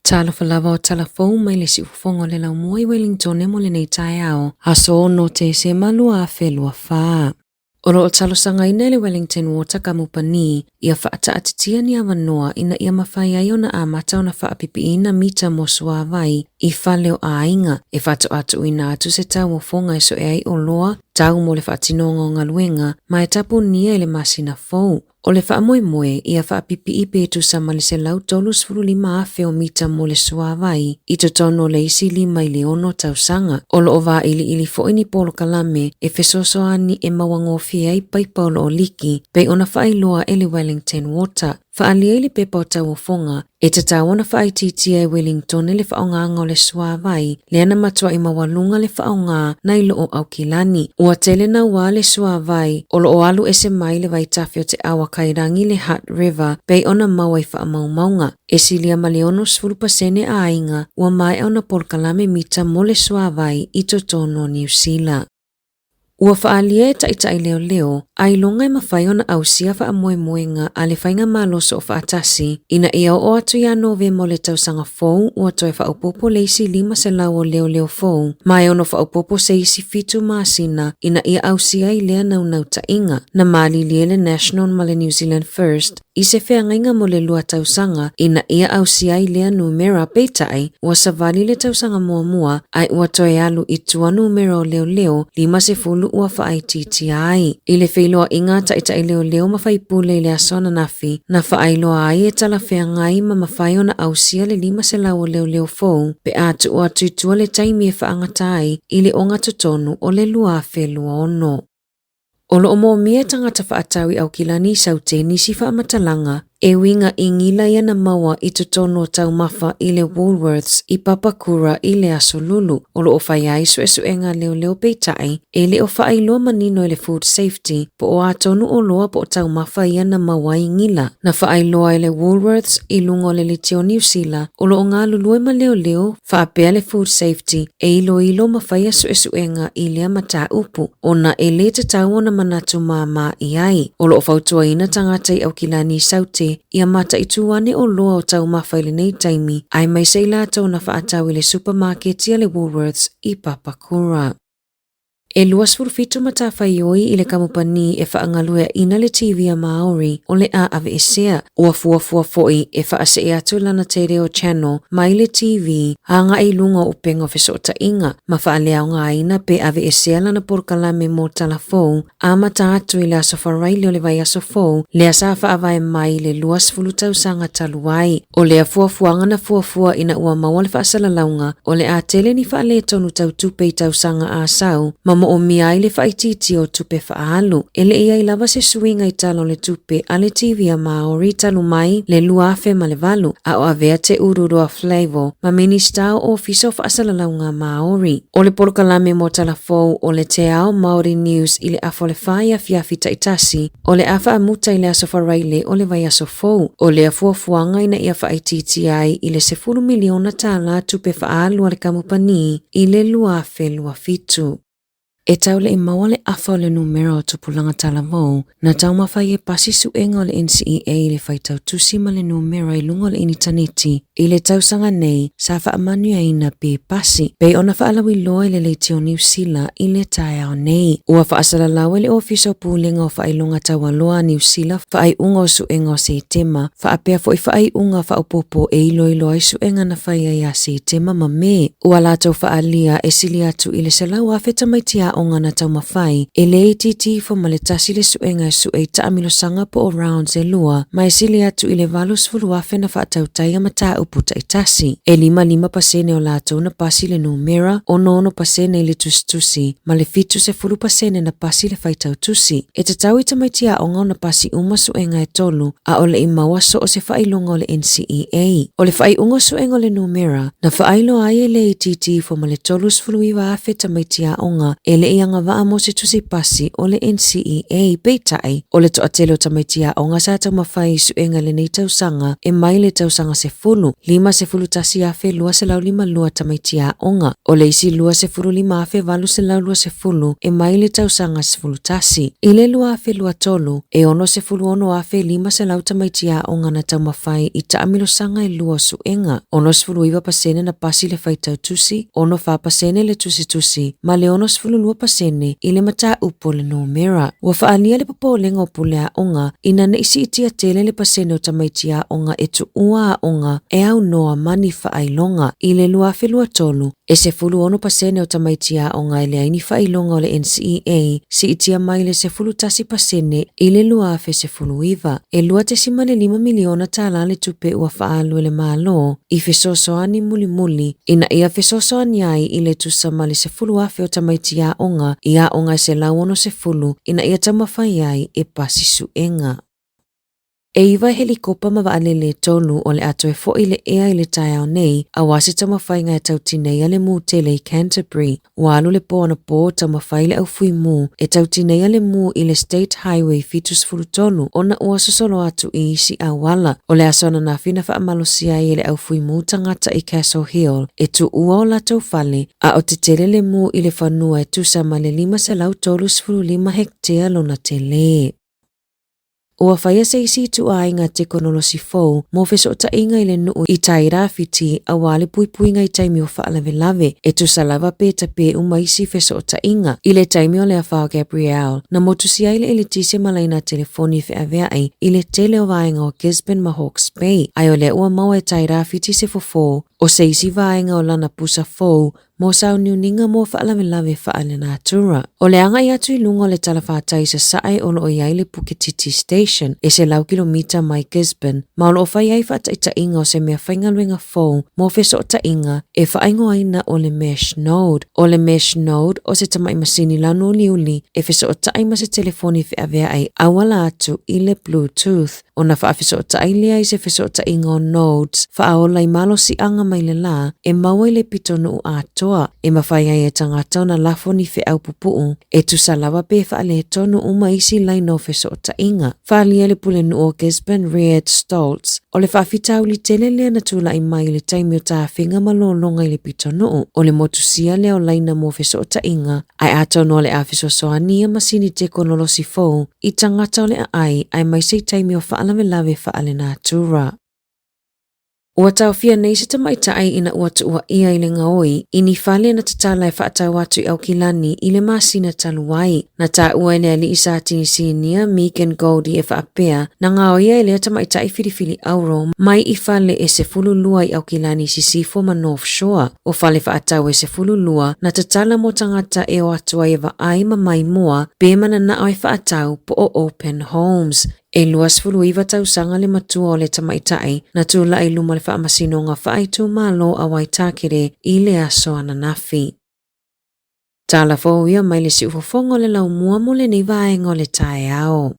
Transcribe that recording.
Talofa lava o tala fou mai le siufofoga o le laumua i Wellingtone mo lenei taeao, aso 6 Tesema 2024. O lo o talosagaina e le Wellington Water Kamupani ia faataatitia ni avanoa ina ia mafai ai ona amata ona faapipiina mita mo suāwai i fale o aiga e faatoa tuuina atu se tauofoga e soe ai oloa tau mo le faatinoga o galuega ma e tapunia i le masina fou. O le faamoemoe ia faapipii pe tusa ma le 135,000 o mita mo le suāwai i totonu o le isi lima i le ono tausaga. O lo o vailiili foi ni polokalame e fesoasoani e mauagofie ai paipa o lo o liki pei ona faailoa e le Wellington Water. Faaalia i le pepa o tauofoga, e tatau ona faaitiitia e Wellingtone le faaaogaga o le suāwai lea na matuai maualuga le faaaoga nai lo o Aukilani. Ua tele naua le suāwai o lo o alu ese mai le vaitafe o te awa kairangi le Hutt River pei ona maua i faamaumauga. E silia ma le 60% aiga ua maea ona polokalame mita mo le suāwai i totonu o Niu Sila. Ua faaalia e taitai leoleo ailoga e mafai ona ausia faamoemoega a le Faigamalo Soofaatasi ina ia oo atu ia Novema o le tausaga fou ua toe faaopoopo le isi 500 o leoleo fou ma e ono faaopoopo se isi fitu masina ina ia ausia ai lea naunautaiga. Na malilie le National ma le New Zealand First i se feagaiga mo le lua tausaga ina ia ausia ai lea numera, peitai, ua savali le tausaga muamua ae ua toe alu i tua numera o leoleo 50 ua faaitiitia ai. I le feiloaiga a taitai leoleo ma faipule i le aso ananafi, na faailoa ai e talafeagai ma mafai ona ausia le 500 o leoleo fou pe a tuu atu i tua le taimi e faagata ai i le ogatotonu o le 2026. O lo o moomia e tagata faatau i Aukilani i Saute nisi faamatalaga e uiga i gila ia na maua i totonu o taumafa i le Woolworths i Papakura i le Aso Lulu. O lo o fai ai suesuega leoleo peitai e le o faailoa manino e le Food Safety po o a tonu oloa po o taumafa ia na maua ai gila. Na faailoa e le Woolworths i luga o le Leitio Niu Sila o lo o galulue ma leoleo faapea le Food Safety e iloilo ma faia suesuega i lea mataupu ona e lē tatau ona manatu māmā i ai. O lo o fautuaina tagata i Aukilani i Saute ia mataitu ane oloa o taumafa i lenei taimi aemaise i latou na faatau i le supamaketi a le Woolworths i Papakura. E 27 matafaioi i le kamupani e faagalueaina le TV a Māori o le a aveesea. Ua fuafua foi e faasee atu lana Te Reo Channel mai le TV agai i luga o upega o fesootaiga ma faaleaogaina pe aveesea lana polokalame mo tala fou amata atu i le aso Faraile o le vaiaso fou lea sa faavae mai i le 20 tausaga talu ai. O lea fuafuaga na fuafua ina ua maua le faasalalauga o le a tele ni faaletonu tau tupe i tausaga a sau ma moomia ai le faaitiitia o tupe faaalu. E le i ai lava se suiga i tala o le tupe a le TV a Māori talu mai le 2008 a o avea Te Ururoa Flavell ma Minista o Ofisa o Faasalalauga Māori. O le polokalame mo tala fou o le Te Ao Māori News i le afa o le 4 i afiafi taitasi o le a faamuta i le aso Faraile o le vaiaso fou. O lea fuafuaga ina ia faaitiitia ai i le $10 miliona tālā tupe faaalu a le kamupani i le 2027. E tau le i maua le afa o le numera o tupulaga talavou na taumafa ai e pasi suega o le NCEA i le faitau tusi ma le numera i luga o le initaneti i le tausaga nei sa faamanuiaina pe pasi pei ona faalauiloa i le Leitio Niu Sila i le taeao nei. Ua faasalalau e le Ofisa o Pulega o Faailoga Taualoa a Niu Sila faaiuga o suega o Setema faapea foi faaiuga faaopoopo e iloilo ai suega na fai ai ia Setema ma Me. Ua latou faaalia e sili atu i le 100,000 tamaiti aoga na taumafai e le itiiti ifo ma le tasi le suega e sue i taamilosaga po o rounds e lua, ma e sili atu i le 80,000 na faatautaia mataupu taitasi. E 55% o latou na pasi le numera, 66% i le tusitusi, ma le 70% na pasi le faitau tusi. E tatau i tamaiti aoga ona pasi uma suega e tolu, a o le i maua so o se faailoga o le NCEA. O le faaiuga o suega o le numera, na faailoa ai e le itiiti ifo ma le 39,000 tamaiti aoga e le le i agavaa mo se tusi pasi o le NCEA. Peitai, o le toatele o tamaiti aoga sa taumafai i suega i lenei tausaga e mai le tausaga 10, 51,252 tamaiti aoga, o le isi 25,820 e mai le tausaga 11. I le 2023, e 66,500 tamaiti aoga na taumafai i taamilosaga e lua o suega, 69% na pasi le faitau tusi, 64% le tusitusi, ma le 62% i le mataupu o le numera. Ua faaalia le popolega o pule aoga ina ne i siitia tele le pasene o tamaiti aoga e tuua aoga e aunoa ma ni faailoga. I le 2023, e 16% o tamaiti aoga e leai ni faailoga o le NCEA, siitia mai le 11% i le 2019. E $2.5 miliona tālā le tupe ua faaalu e le Malo i fesoasoani mulimuli ina ia fesoasoani ai i le tusa ma le 10,000 o tamaiti aoga i aoga e 160 ina ia taumafai ai e pasi suega. E iva helikopa ma vaalele e tolu o le a toe foi i le ea i le taeao nei aua se taumafaiga e tau tineia le mū tele i Canterbury. Ua alu le pō anapō o taumafai le au fui mū e tau tineia le mū i le State Highway 73 ona ua sosolo atu i isi auala. O le aso ananafi na faamalosia ai e le au fui mū tagata i Castle Hill e tuua o latou fale a o tetele le mū i le fanua e tusa ma le 535 hektea lona tele. Ua faia se isi ituaiga tekonolosi fou mo fesootaiga i le nuu i tai rāwhiti aua le puipuiga i taimi o faalavelave, e tusa lava pe tapē uma isi fesootaiga. I le taimi o le afa o Gabrielle, na motusia ai le eletise ma laina telefoni feaveai i le tele o vaega o Gisborne ma Hawke's Bay, ae o lea ua maua e tai rāwhiti se fofo o se isi vaega o lana pusa fou mo sauniuniga mo faalavelave faalenatura. O le agai atu i luga o le talafatai sasae o lo o i ai le Puketiti Station, e 100 kilomita mai Gisborne, ma o lo o fai ai faataitaiga o se mea faigaluega fou mo fesootaiga e faaigoaina o le Mesh Node. O le Mesh Node o se tamai masini lanu uliuli e fesootai ma se telefoni feaveai auala atu i le Bluetooth. Ona faafesootai lea i se fesootaiga o nodes faaola i malosiaga mai le lā e maua i le pitonuu atoa, e mafai ai e tagata ona lafo ni feau pupuu e tusa lava pe faaletonu uma isi laina o fesootaiga. Faaalia le pulenuu o Gisborne Reid Stoltz, o le faafitauli tele lea na tulai mai i le taimi o tafiga ma lologa i le pitonuu, o le motusia lea o laina mo fesootaiga Ae atonu o le a fesoasoani ia masini tekonolosi fou i tagata o le aai aemaise i taimi o faalavelave faalenatura. Ua taofia nei se tamaitai ina ua tuuaia i le gaoi i ni fale na tatala e faatau atu i Aukilani i le masina talu ai. Na taua e le alii sa Tinisinia, Megan Goldie e faapea, na gaoia e lea tamaitai filifili auro mai i fale e 12 i Aukilani Sisifo ma North Shore. O fale faatau e 12 na tatala mo tagata e o atu ai e vaai ma mai moa pe mananao e faatau po o open homes. E 29 tausaga le matua o le tamaitai na tulai i luma o le Faamasinoga Faaitumalo a Waitakere i le aso ananafi. Tala fou ia mai le siufofoga o le laumua mo lenei vaega o le taeao.